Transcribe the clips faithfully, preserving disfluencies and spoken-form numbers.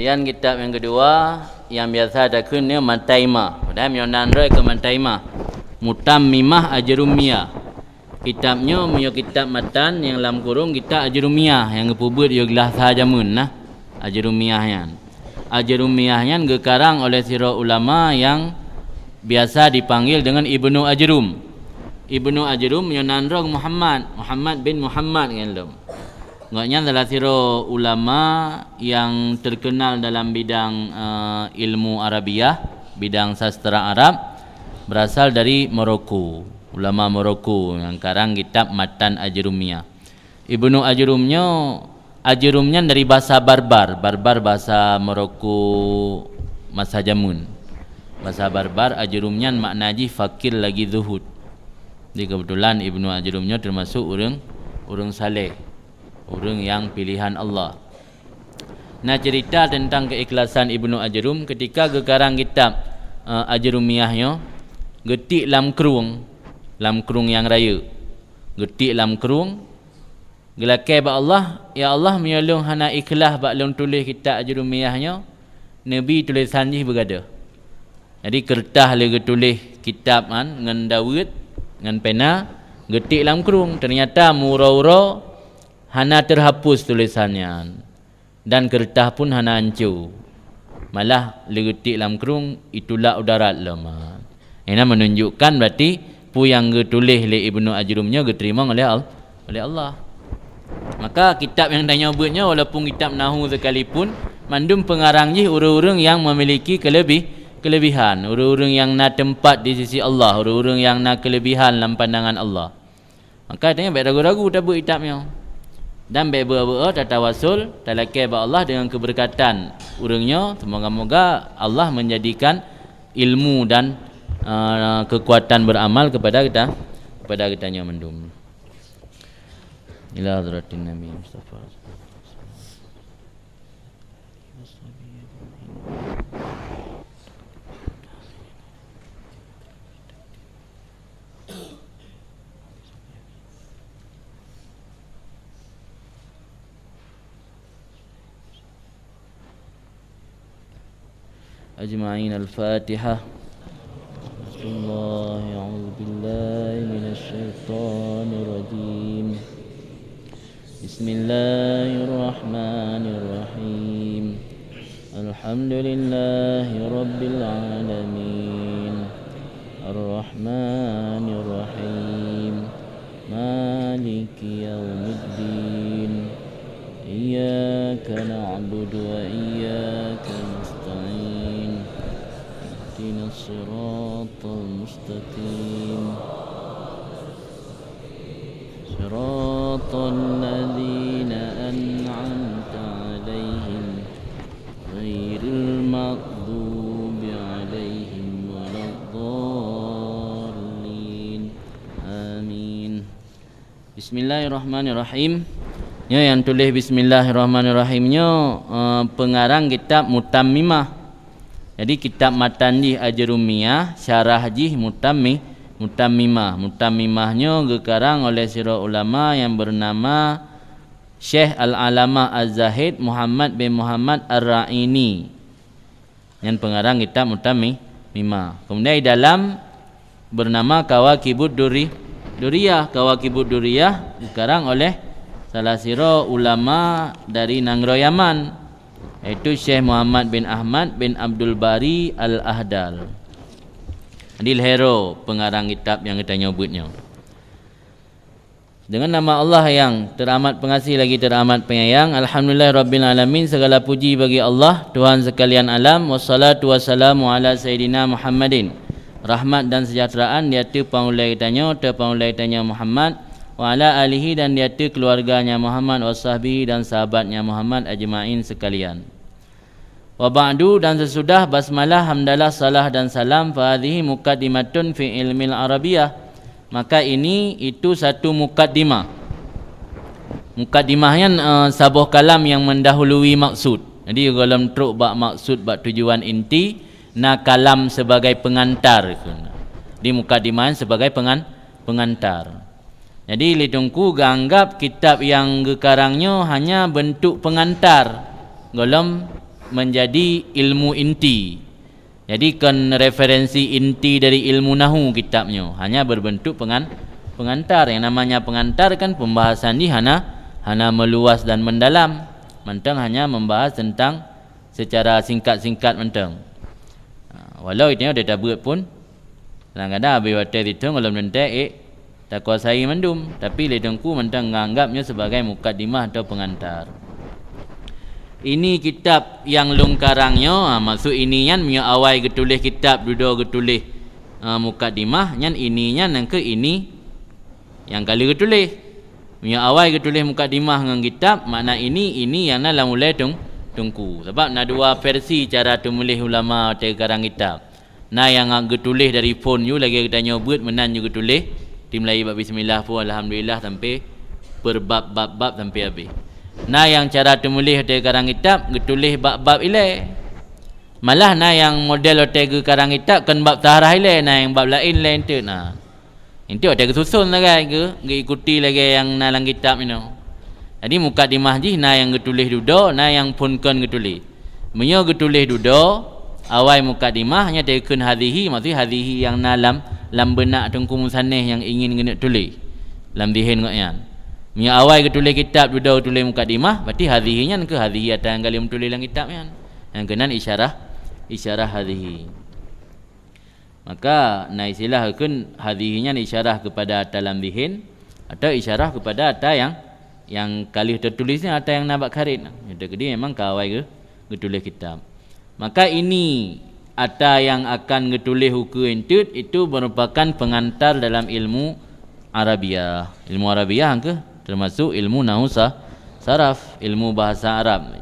Kemudian kitab nyang keudua nyang biasa takheun nyoe Mataimah. Padahai meunyoe nan droe keu Mataimah. Mutammimah Ajrumiyah. Kitab nyoe meunyoe kitab matan nyang lam kurung kitab Ajrumiyah nyang geupeubuet yoh glah sa jameun nah. Ajrumiyah nyan. Ajrumiyah nyan geukarang oleh sidroe ulama nyang biasa dipanggil deungon Ibnu Ajrum. Ibnu Ajrum nyoe nan droe Muhammad, Muhammad bin Muhammad ngon lom. Gobnyan salah sidroe ulama nyang terkenal dalam bidang, eh, ilmu Arabiah, bidang sastra Arab, berasal dari Maroko. Ulama Maroko nyang karang kitab Matan Ajrumiyah. Ibnu Ajrum nyoe, Ajrum nyan dari basa Barbar, Barbar basa Maroko masa jameun. Basa Barbar, Ajrum nyan makna jih fakir lagi zuhud. Jadi kebetulan Ibnu Ajrum nyoe termasuk ureuëng, ureuëng saleh, ureuëng nyang pilihan Allah. Nah, cerita tentang keikhlasan Ibnu Ajrum ketika geukarang kitab, eh, Ajrumiyah nyoe, geutik lam krueng, lam krueng nyang rayeuk. Geutik lam krueng, geulakée bak Allah, "Ya Allah, meunyoe lôn hana ikhlaih bak lôn tuléh kitab Ajrumiyah nyoe, neubi tulésan jih beugadôh." Jadi, keureutah lé geutuléh kitab nyan ngon daweuet, ngon pena, geutik lam krueng. Teunyata meuuroe-uroe hana teuhapus tulésan nyan. Dan keureutah pun hana anco. Malah lé geutik lam krueng itulak u darat lom. Inan meununjukkan berarti peue nyang geutuléh lé Ibnu Ajrum nyoe geuteurimong oleh Al-, oleh Allah. Maka kitab nyang tanyoe beuet nyoe walaupun kitab nahu sekalipun, mandum pengarang jih ureuëng-ureuëng nyang memiliki kelebih-, kelebihan, ureuëng-ureuëng nyang na teumpat di sisi Allah, ureuëng-ureuëng nyang na kelebihan lam pandangan Allah. Maka tanyoe bék ragu-ragu tabeuet kitab nyoe. Dan bék beu-beu tatawasul, talakée bak Allah deungon keubeureukatan ureuëng nyoe. Semoga-moga Allah menjadikan ilmu dan, eh, kekuatan beramal kepada kita, kepada geutanyoe mandum. Ila hadratin Nabi Mustafa. أجمعين. الفاتحة. بسم الله، أعوذ بالله من الشيطان الرجيم. بسم الله الرحمن الرحيم. الحمد لله رب العالمين. الرحمن الرحيم. مالك يوم الدين. إياك نعبد وإياك نستعين. اهدنا الصراط المستقيم. صراط الذين أنعمت عليهم غير المغضوب عليهم ولا الضالين. آمين. Bismillahirrahmanirrahim. Nyoe nyang tuléh Bismillahirrahmanirrahim nyoe, eh, pengarang kitab Mutammimah. Jadi, kitab matan jih Ajrumiyah, syarah jih Mutammi-, Mutammimah. Mutammimah nyoe geukarang oleh sidroe ulama nyang beunama Syekh Al-Alamah Az-Zahid Muhammad bin Muhammad Ar-Ra'ini. Nyan pengarang kitab Mutammi-, Mimah. Kemudian di dalam bernama Kawakibud Duri-, Duriyah. Kawakibud Duriyah dikarang oleh salah sidroe ulama dari nanggroe Yaman, yaitu Syekh Muhammad bin Ahmad bin Abdul Bari Al-Ahdal. Jadi, lhèe droe pengarang kitab nyang geutanyoe beuet nyoe. Dengan nama Allah yang teramat pengasih lagi teramat penyayang, alhamdulillah rabbil alamin, segala puji bagi Allah, Tuhan sekalian alam, wassalatu wassalamu ala sayyidina Muhammadin. Rahmat dan sejahteraan di ateueh pangulèe geutanyoe, teuh pangulèe geutanyoe Muhammad, wa ala alihi dan di ateueh keluarganya Muhammad, wa sahbihi dan sahabatnya Muhammad ajma'in sekalian. Wa ba'du, dan sesudah basmalah, hamdalah, salah dan salam, fa hadhihi muqaddimatun fi ilmil arabiyah. Maka ini itu satu mukaddimah. Mukaddimah nyan, eh, saboh kalam yang mendahului maksud. Jadi, golom trok bak maksud, bak tujuan inti, na kalam sebagai pengantar. Jadi, mukaddimah nyan sebagai pengan-, pengantar. Jadi, lé Teungku geuanggab kitab nyang geukarang nyoe hanya beuntuk peungantar. Golom menjadi ilmu inti. Jadi kon referensi inti dari ilmu nahu kitab nyoe, hanya berbentuk pengan-, pengantar. Yang namanya pengantar kan pembahasan jih hana, hana meluas dan mendalam. Mantong hanya membahas tentang secara singkat-singkat mantong. Ha, walau itu udah tabeuet pun, kadang-kadang habéh watèe sithong gohlom teuntèe ék takuasai mandum, tapi lé Teungku mantong nganggap nyoe sebagai mukadimah atau pengantar. Ini kitab nyang lôn karang nyoe, ha, maksud ini nyan meunyoe awai geutuléh kitab dudoe geutuléh, ha, mukadimah, nyan ini nyan nyang keu ini nyang ka lheueh geutuléh. Meunyoe awai geutuléh mukadimah ngon kitab, makna ini, ini nyang na lam ulèe Teung-, Teungku. Sabab na dua versi cara teumuléh ulama watèe geukarang kitab. Na nyang geutuléh dari phon yue lagèe geutanyoe beuet meunan yue geutuléh, di mulai bak bismillah phon alhamdulillah sampai per bab-bab-bab sampai habéh. Na nyang cara teumuléh watèe geukarang kitab geutuléh bab-bab ilèe. Malah na nyang model watèe geukarang kitab kon bab taharah ilèe, na nyang bab laén ilèe enteuk na. Enteuk watèe geususun sagai geu-, geuikuti lagèe nyang na lam kitab inoe. Jadi mukadimah jih na nyang geutuléh dudoe, na nyang phon kon geutuléh. Meunyoe geutuléh dudoe, awai mukadimah nyan teukheun hadhihi, maksud hadhihi nyang na lam, lam beunak Teungku musannif nyang ingin geuneuk tuléh lam zihen gobnyan. Meunyoe awai geutuléh kitab dudoe geutuléh mukadimah, berarti hadhihi nyan keu hadhihi ata nyang ka lheueh meutuléh lam kitab nyan. Nyang keunan isyarah, isyarah hadhihi. Maka na istilah kheun hadhihi nyan isyarah kepada ata lam zihen atau isyarah kepada ata nyang, nyang ka lheueh teutuléh nyan, ata nyang na bak kharét. Nyan teukeudi memang ka awai geu-, geutuléh kitab. Maka ini ata nyang akan geutuléh ukeue enteuk itu merupakan pengantar dalam ilmu Arabiah. Ilmu Arabiah keuh termasuk ilmu nahwu sa-, saraf, ilmu bahasa Arab.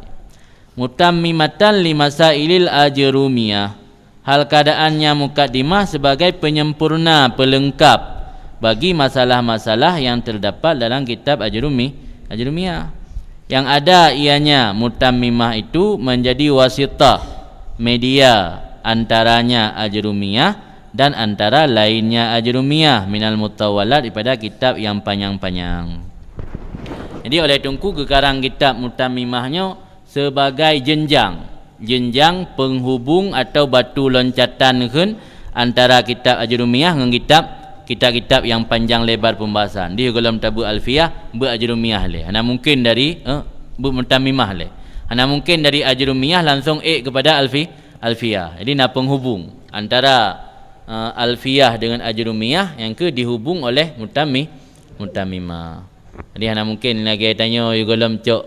Mutammimatan li masailil Ajrumiyah. Hal keadaannya mukadimah sebagai penyempurna, pelengkap bagi masalah-masalah yang terdapat dalam kitab Ajrumi-, Ajrumiyah. Yang ada ianya mutammimah itu menjadi wasitah, media antaranya Ajrumiyah dan antara lainnya Ajrumiyah minal mutawalat daripada kitab yang panjang-panjang. Jadi oleh Teungku geukarang kitab mutammimah nyoe sebagai jenjang, jenjang penghubung atau batu loncatan kheun antara kitab Ajrumiyah ngon kitab, kitab-kitab yang panjang lebar pembahasan. Di gohlom tabeuet Alfiyah, beuet Ajrumiyah lé. Hana mungkin dari, eh, beuet Mutammimah lé. Hana mungkin dari Ajrumiyah langsung ék kepada Alfi-, Alfiyah. Jadi na penghubung antara, eh, Alfiyah dengan Ajrumiyah nyang keu dihubung oleh Mutammi-, Mutammimah. Jadi hana mungkin lagèe tanyoe di gohlom cok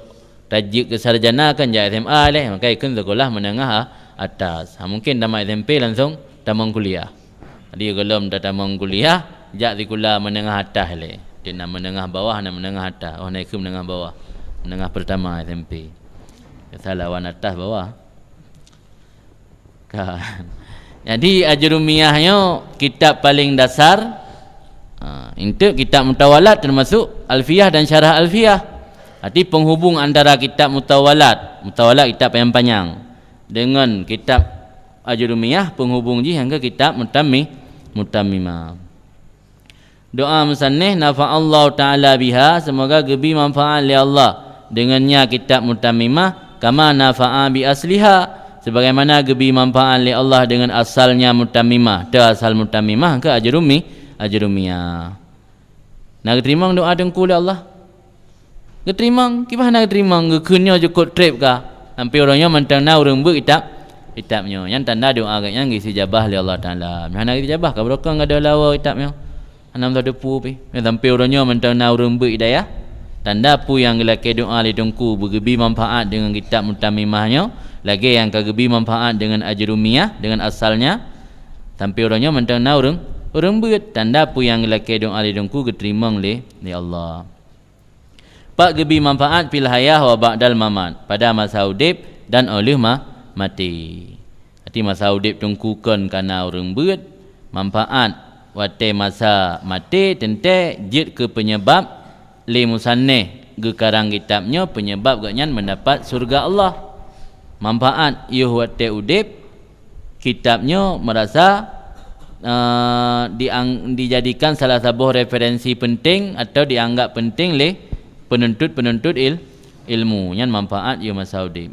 tajeuet keu sarjana kan jak S M A lé, maka ikheun sekolah menengah a-, atas. Ha, mungkin tamat S M P langsung tamong kuliah. Jadi gohlom tatamong kuliah, jak sikula menengah atas lé. Di na menengah bawah, na menengah atas. Oh, na ikheun menengah bawah. Menengah pertama S M P. Salah wan atas bawah. Kan. Jadi Ajrumiyah nyoe kitab paling dasar. Ha, enteuk kitab mutawalat termasuk Alfiyah dan Syarah Alfiyah. Arti penghubung antara kitab mutawalat, mutawalat kitab yang panjang, dengan kitab Ajrumiyah, penghubung jih nyang keu kitab Mutammi-, Mutammimah. Doa musannif, "Nafa'allahu ta'ala biha", semoga geubi manfaat lé Allah dengannya kitab Mutammimah, "kama nafa'a bi asliha", sebagaimana geubi manfaat lé Allah dengan asalnya Mutammimah. Teu asal Mutammimah keu Ajrumi-, Ajrumiyah. Na geuteurimong doa Teungku lé Allah? Geuteurimong, kiban hana geuteurimong, geukheun nyoe jukôt treb ka. Sampoe uroe nyoe mantong na ureuëng beuet kitab, kitab nyoe. Nyan tanda doa geuh nyan geusijabah lé Allah Taala. Meunyoe hana geusijabah, ka beurokong gata lawa kitab nyoe. Hana meusadeue pi. Nyoe sampoe uroe nyoe mantong na ureuëng beuet hidayah. Tanda peue nyang geulakée doa lé Teungku beugeubi manfaat deungon kitab Mutammimah nyoe, lagée nyang ka geubi manfaat deungon Ajrumiyah, deungon asalnya. Sampoe uroe nyoe mantong na ureuëng, ureuëng beuet. Tanda peue nyang geulakée doa lé Teungku geuteurimong lé, lé Allah. Pat geubi manfaat fil hayah wa ba'dal mamat, pada masa udeb dan óh lheueh ma-, maté. Arti masa udeb Teungku kon kana ureuëng beuet, manfaat watée masa maté teuntée jeuet keu peunyeubab lé musannif geukarang kitab nyoe peunyeubab gobnyan meudapat syeuruga Allah. Manfaat yoh watée udeb, kitab nyoe meurasa, eh, diang-, dijadikan salah saboh referensi peunteng atau dianggap peunteng lé peununtut-peununtut il-, ilmu. Nyan manfaat yoh masa udeb.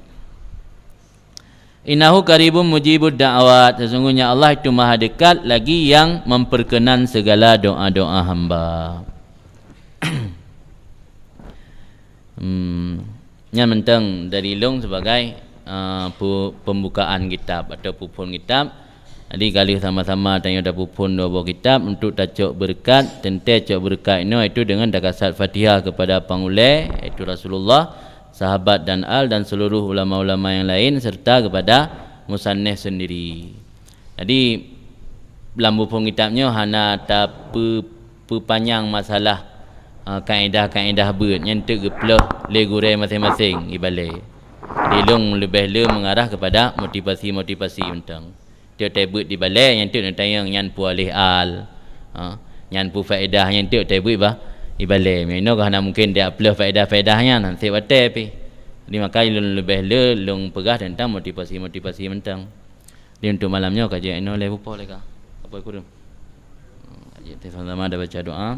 Innahu qaribun mujibud da'awat, sesungguhnya Allah itu maha dekat lagi yang memperkenan segala doa-doa hamba. Hmm. Nyan mantong dari lôn sebagai, ah, pu-, pembukaan kitab atau peuphon kitab. Jadi, ka lheueh sama-sama tanyoe tapeuphon dua boh kitab untuk tacok beureukat, teuntée cok beureukat inoe, yaitu dengan takasat Fatihah kepada pangulée, yaitu Rasulullah, sahabat dan al, dan seluruh ulama-ulama yang lain, serta kepada musannif sendiri. Jadi, lam buphon kitab nyoe hana tapeu-, peupanyang masalah, a, kaedah-kaedah beuet nyang teuk geupeuleueh lé gurée maséng-maséng ibalée. Di lôn leubeh le mengarah kepada motivasi-motivasi mantong. Tiep-tiep beuet di balée nyang teuk neutanyong nyan peue aléh al. Ha, nyan peue faedah nyang teuk tiep beuet bah ibalée. Meunyoe hana mungken dia peuleueh faedah-faedah nyan, han sép watée pih. Jadi maka lôn leubeh le lôn peugah teuntang motivasi-motivasi mantong. Di untuk malam nyoe ka jeuet inoe lé pupo lé ka. Apa kureueng? Hmm, ka jeuet sama-sama ada baca doa.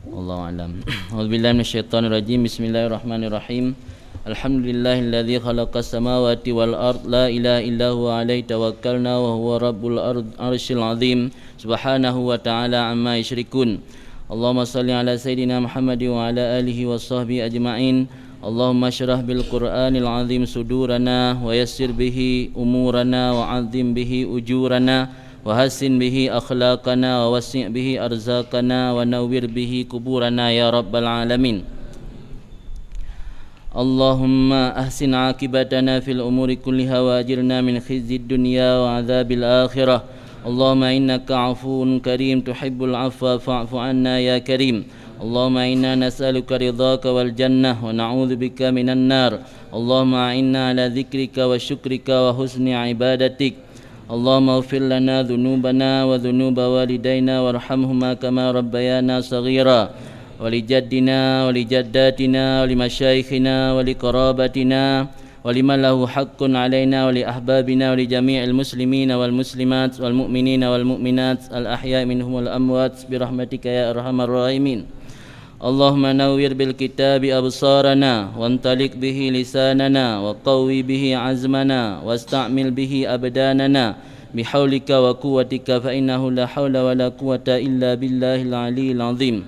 Wallahu a'lam. A'udzubillahi minasyaitonirrajim. Bismillahirrahmanirrahim. Alhamdulillahilladzi khalaqas samawati wal ard, la ilaha illa huwa alaihi tawakkalna wa huwa rabbul ard, arsyil azim. Subhanahu wa ta'ala amma yusyrikun. Allahumma salli ala sayyidina Muhammad wa ala alihi wa sahbihi ajma'in. Allahumma syrah bil Qur'anil azim sudurana wa yassir bihi umurana wa azim bihi ujurana wa hassin bihi akhlaqana wa wassi' bihi arzaqana wa nawwir bihi kuburana ya rabbal alamin. Allahumma ahsin aqibatana fil umuri kulliha wa ajirna min khizyid dunya wa adzabil akhirah. Allahumma innaka afuwun karim tuhibbul afwa fa'fu anna ya karim. Allahumma inna nas'aluka ridhaka wal jannah wa na'udzubika minan nar. Allahumma a'inna ala dzikrika wa syukrika wa husni ibadatik. Allahumma ighfir lana dzunubana wa dzunuba walidaina warhamhuma kama rabbayana shaghira. Wa li jaddina wa li jaddatina wa li masyaikhina wa li qarabatina wa liman lahu haqqun alaina wa li ahbabina wa li jami'il muslimina wal muslimat wal mu'minina wal mu'minat al ahya'i minhum wal amwat bi rahmatika ya arhamar rahimin. Allahumma nawwir bil kitabi absarana, wantaliq bihi lisanana, wa qawwi bihi azmana, wasta'mil bihi abdanana, bihaulika wa quwwatika, fa innahu la haula wa la quwwata illa billahil aliyyil azim.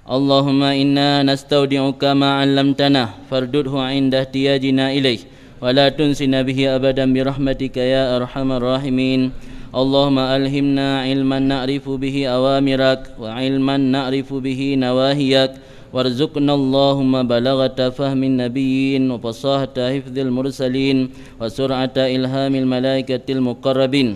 Allahumma inna nastaudi'uka ma 'allamtana, fardudhu 'inda ihtiyajina ilaih. ولا تنسنا به أبدا برحمتك يا أرحم الراحمين. اللهم ألهمنا علما نعرف به أوامرك وعلما نعرف به نواهيك وارزقنا اللهم بلاغة فهم النبيين وفصاحة حفظ المرسلين وسرعة إلهام الملائكة المقربين.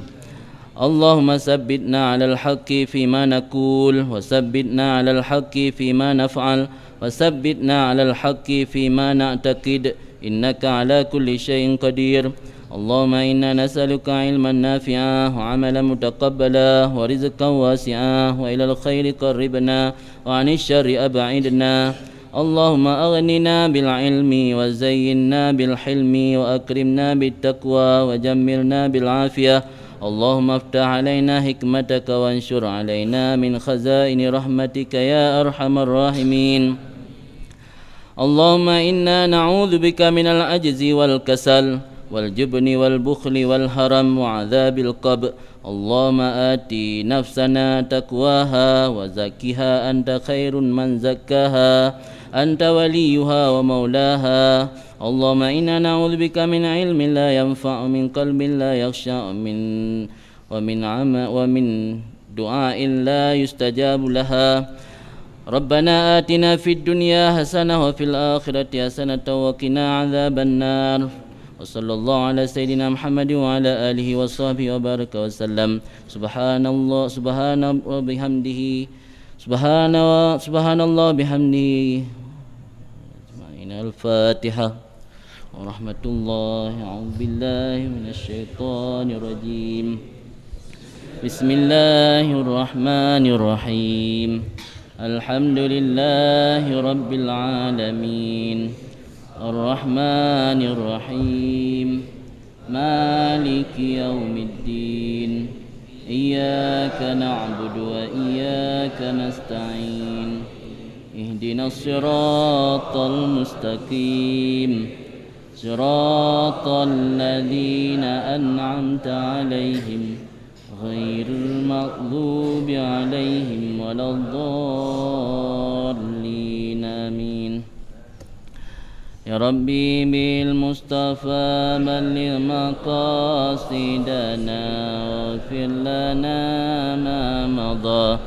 اللهم ثبتنا على الحق فيما نقول وثبتنا على الحق فيما نفعل وثبتنا على الحق فيما نعتقد إنك على كل شيء قدير. اللهم إنا نسألك علما نافعا وعملا متقبلا ورزقا واسعا وإلى الخير قربنا وعن الشر أبعدنا. اللهم أغننا بالعلم وزينا بالحلم وأكرمنا بالتقوى وجملنا بالعافية. اللهم افتح علينا حكمتك وانشر علينا من خزائن رحمتك يا أرحم الراحمين. اللهم إنا نعوذ بك من العجز والكسل والجبن والبخل والهرم وعذاب القبر. اللهم آت نفسنا تقواها وزكها أنت خير من زكاها أنت وليها ومولاها. اللهم إنا نعوذ بك من علم لا ينفع ومن قلب لا يخشع ومن ومن عمل ومن دعاء لا يستجاب لها. ربنا آتنا في الدنيا حسنة وفي الآخرة حسنة وقنا عذاب النار. وصلى الله على سيدنا محمد وعلى آله وصحبه وبارك وسلم. سبحان الله، سبحان الله بحمده، سبحان، سبحان الله بحمده. أجمعين. الفاتحة. ورحمة الله. أعوذ بالله من الشيطان الرجيم. بسم الله الرحمن الرحيم. الحمد لله رب العالمين. الرحمن الرحيم. مالك يوم الدين. إياك نعبد وإياك نستعين. اهدنا الصراط المستقيم. صراط الذين أنعمت عليهم غير المغضوب عليهم ولا الضالين. آمين. يا ربي بالمصطفى بلغ مقاصدنا واغفر لنا ما مضى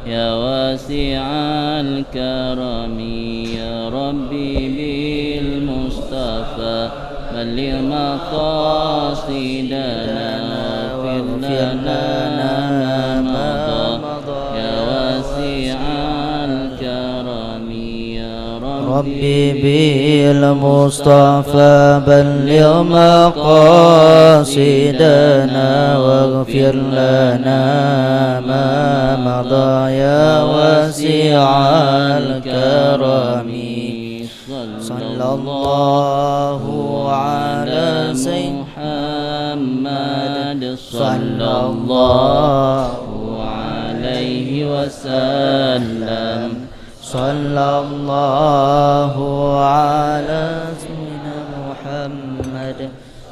يا واسع الكرم. يا ربي بالمصطفى بلغ مقاصدنا واغفر لنا ما مضى يا واسع الكرم. يا ربي بالمصطفى بلغ مقاصدنا واغفر لنا ما مضى يا واسع الكرم. صلى الله على سيدنا محمد صلى الله عليه وسلم. صلى الله على سيدنا محمد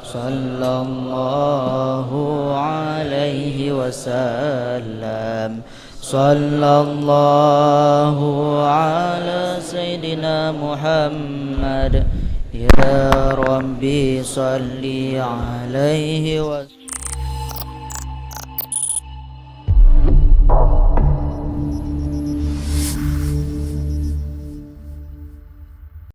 صلى الله عليه وسلم. صلى الله على سيدنا محمد. يا ربي صل عليه وسلم.